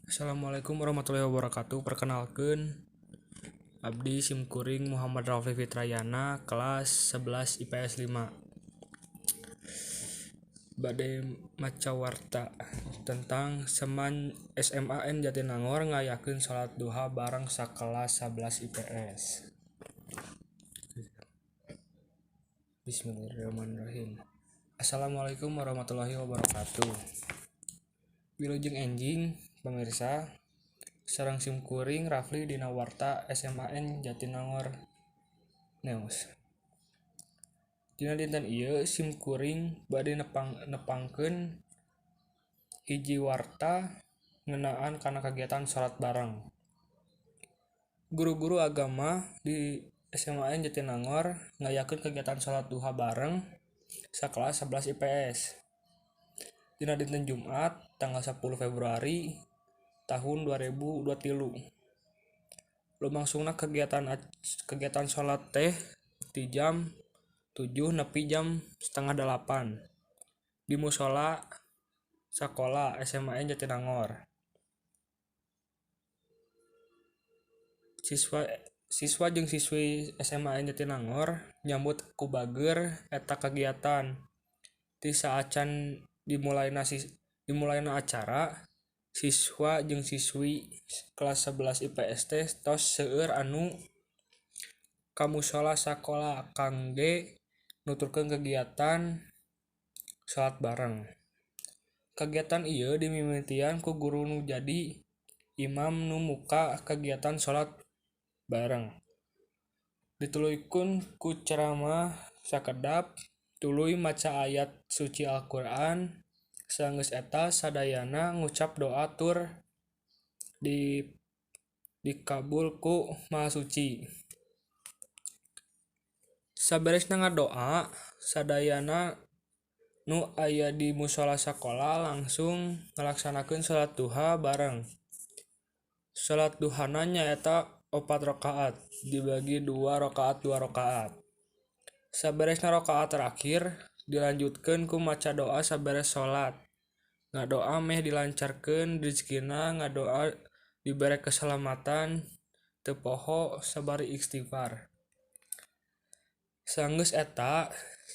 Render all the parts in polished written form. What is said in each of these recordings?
Assalamualaikum warahmatullahi wabarakatuh. Perkenalkeun, abdi simkuring Muhammad Rafi Fitrayana, kelas 11 IPS 5. Bade maca warta tentang SMAN SMAN Jatinangor ngayakeun salat duha bareng sakelas 11 IPS. Bismillahirrahmanirrahim. Assalamualaikum warahmatullahi wabarakatuh. Wilujeng enjing pemirsa, sareng simkuring Rafli dina warta SMAN Jatinangor News. Dina dinten ieu simkuring bade nepangkeun hiji warta ngeunaan kana kagiatan salat bareng. Guru-guru agama di SMAN Jatinangor ngayakeun kegiatan salat duha bareng sakelas 11 IPS. Dina dinten Jumat tanggal 10 Februari tahun 2023. Lumangsungna kegiatan salat teh di jam 7 nepi jam 7.30 di musala sakola SMAN Jatinangor. Siswa jeung siswi SMAN Jatinangor nyambut ku bageur eta kagiatan. Ti saacan dimulaina acara, siswa jeung siswi kelas 11 IPS teh tos seueur anu ka musala sakola kangge nuturkeun kegiatan salat bareng. Kagiatan ieu dimimitian ku guru nu jadi imam nu muka kegiatan salat bareng. Dituluykeun ku ceramah sakedap, tuluy maca ayat suci Al-Qur'an. Sanggeus eta sadayana ngucap doa tur dikabul ku Maha Suci. Saberesna ngadoa, sadayana nu aya di musala sakola langsung ngalaksanakeun salat duha bareng. Salat duhana nyaeta 4 rakaat dibagi 2 rakaat 2 rakaat. Saberesna rakaat terakhir dilanjutkeun ku maca doa saberes salat. Ngadoa meh dilancarkeun rezekina, ngadoa dibere keselamatan, teu poho sabari istighfar. Sanggeus eta,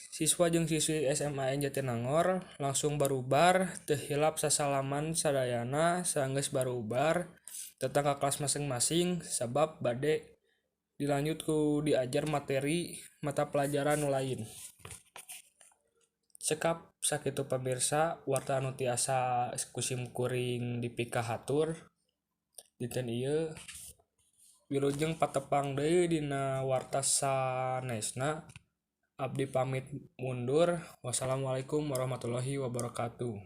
siswa jeung siswi SMAN Jatinangor langsung barubar, teu hilap sasalaman sadayana. Sanggeus barubar datang ka kelas masing-masing sabab bade dilanjut ku diajar materi mata pelajaran nu lain. Cekap sakitu pemirsa warta anu tiasa ku simkuring dipikahatur dinten ieu. Wilujeng patepang deui dina warta sanesna. Abdi pamit mundur. Wassalamualaikum warahmatullahi wabarakatuh.